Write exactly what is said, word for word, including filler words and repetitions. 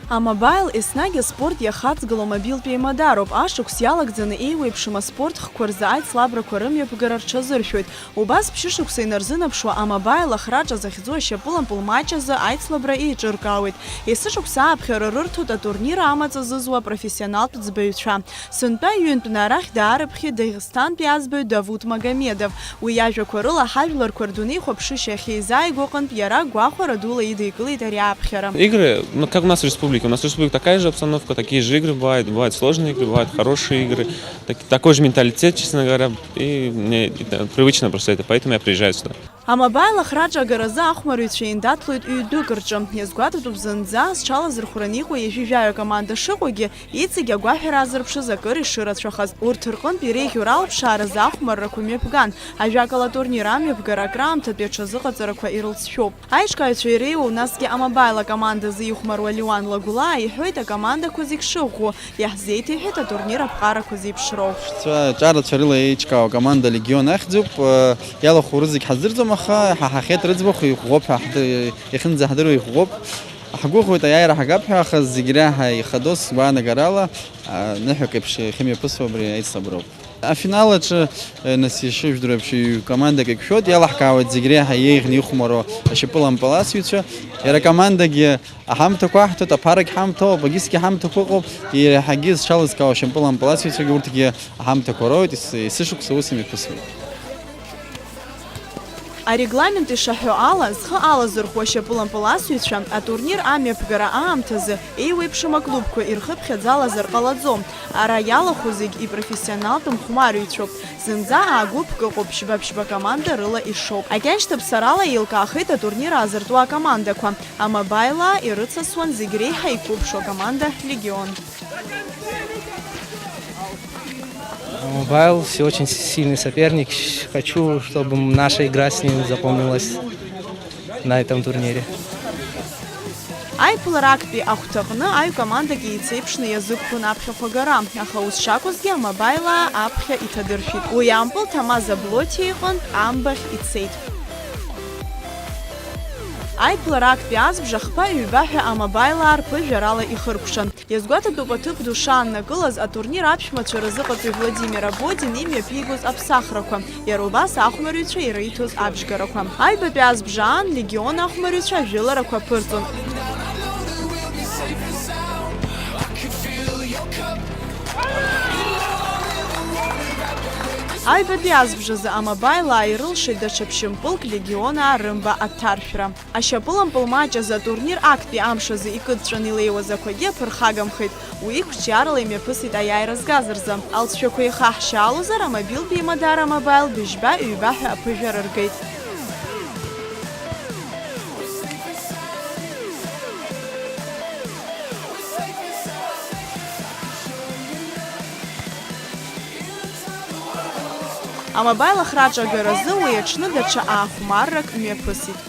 Амобаил еснагь аспорт иахаҵгыло мобилтә еимадароуп. Ашықәс иалагӡаны еиуеиԥшым аспорт хкқәа рзы аицлабрақәа рымҩаԥгара рҽазыршәоит. Убас ԥшьышықәса инарзынаԥшуа, амобаил ахраҿа захьӡу ашьапылампыл маҷ азы аицлабра еиҿыркаауеит. Есышықәса ааԥхьара рырҭоит атурнир амаҵ азызуа апрофессионалтә ӡбаҩцәа. Сынтәа ҩынтәны арахь даарыԥхьеит Дагестантәи аӡбаҩ Давуд Магомедов. Уи иажәақәа рыла, ҳажәларқәа рдунеихәаԥшышьа ахьеизааигәо аҟынтә иара гәахәара дула идикылеит ари ааԥхьара. Игры, ну, как у нас в республике. У нас в республике такая же обстановка, такие же игры бывают, бывают сложные игры, бывают хорошие игры, так- такой же менталитет, честно говоря, и мне это привычно просто это, поэтому я приезжаю сюда. Амобаил ахраҿа агаразы ахәмарыҩцәа еиндаҭлоит ҩ-дәык рҿы. Иазгәаҭатәуп зынӡа зҽалазырхәраны иҟоу ҩажәи жәаҩа команда шыҟоугьы, иҵегь агәаҳәара азырԥшыз акыр ишырацәахаз. Урҭ рҟынтә иреиӷьу ралԥшааразы ахәмаррақәа мҩаԥган, ажәакала, атурнир амҩаԥгара акраамҭатәи аҽазыҟаҵарақәа ирылҵшәоуп. Аиҿкааҩцәа иреиуоу, насгьы амобаил акомандазы ихәмаруа Леуан Лагәлаа иҳәоит акомандақәа зегь шыӷәӷәоу, иаҳзеиҭеиҳәеит атурнир аԥҟарақәа зеиԥшроу. Ҵәа-, ҿарацәа рыла еиҿкаау акоманда Легион ахьӡуп. Э, иалахәу рызегь ҳаздырӡом, аха иҳаҳахьеит рыӡбахә, иӷәӷәоуп ҳәа ҳдыр-, иахьынӡаҳдыруа иӷәӷәоуп. Ҳгәыӷуеит аиааира ҳагап ҳәа, аха зегь реиҳа ихадоу сгәаанагарала, а, ныҳәак еиԥш иахьымҩаԥысуа абри аицлаброуп. Афинал аҿы, э, нас, ишыжәдыруа еиԥш, ҩ-командак еиқәшәоит, иалаҳкаауеит зегь реиҳа иеиӷьны ихәмаруа ашьапылампыласҩцәа. Иара акомандагьы аҳамҭақәа аҳҭоит, аԥарагь ҳамҭоуп, абагьысгьы ҳамҭақәа ыҟоуп, иаҳагьы зҽалызкаауа ашьапылампыласҩцәагьы урҭгьы аҳамҭақәа роуеит, ес-, есышықәса ус имҩаԥысуеит. Арегламент ишаҳәо ала, зхы алазырхәуа ашьапылампыласҩцәа атурнир амҩаԥгара аамҭазы еиуеиԥшым аклубқәа ирхыԥхьаӡалазар ҟалаӡом. Ара иалахәу зегь ипрофессионалтә мхәмарыҩцәоуп. Зынӡа аагәыԥк ыҟоуп, ԥшьба-ԥшьба команда рыла ишоуп. Акьаншьҭаԥсарала еилкаахеит атурнир аазыртуа акомандақәа. Амобаилаа ирыцасуан зегь реиҳа иқәыԥшу акоманда Легион. Мобайл все очень сильный соперник. Хочу, чтобы наша игра с ним запомнилась на этом турнире. Аиԥылара актәи ахәҭаҟны аҩ командак еицеиԥшны иазықәԥон аԥхьахә агара, аха ус шакәызгьы амобаилаа аԥхьа иҭадыршәит. Уи ампыл Ҭамаз Аблоҭиа иҟынтә амбахь ицеит. Аиԥылара актәи азбжа хԥа-ҩба ҳәа амобаилаа рԥыжәарала ихыркәшан. Иазгәаҭатәуп аҭыԥ ду шааннакылаз атурнир аԥшәмацәа рзыҟаҵаҩ Владимир Абодин имҩаԥигоз аԥсахрақәа, иара убас ахәмарыҩцәа ириҭоз абжьгарақәа. Аҩбатәи азбжа аан Легион ахәмарыҩцәа ажәыларақәа ԥырҵон. Аҩбатәи азбжазы амобаилаа ирылшеит даҽа ԥшьымпылк Легионаа рымба аҭаршәра. Ашьапылампыл маҷ азы атурнир актәи амш азы икыдҵәаны илеиуаз ақәагьы аԥырхагамхеит. Уи қәҿиарала имҩаԥысит аиааира згаз рзы. Алҵшәақәа еихаҳшьаалозар, амобилтә еимадара амобаил быжьба-ҩба ҳәа аԥыжәара ргеит. Амобаил ахраҿа агаразы уи аҽны даҽа аахәмаррак мҩаԥысит.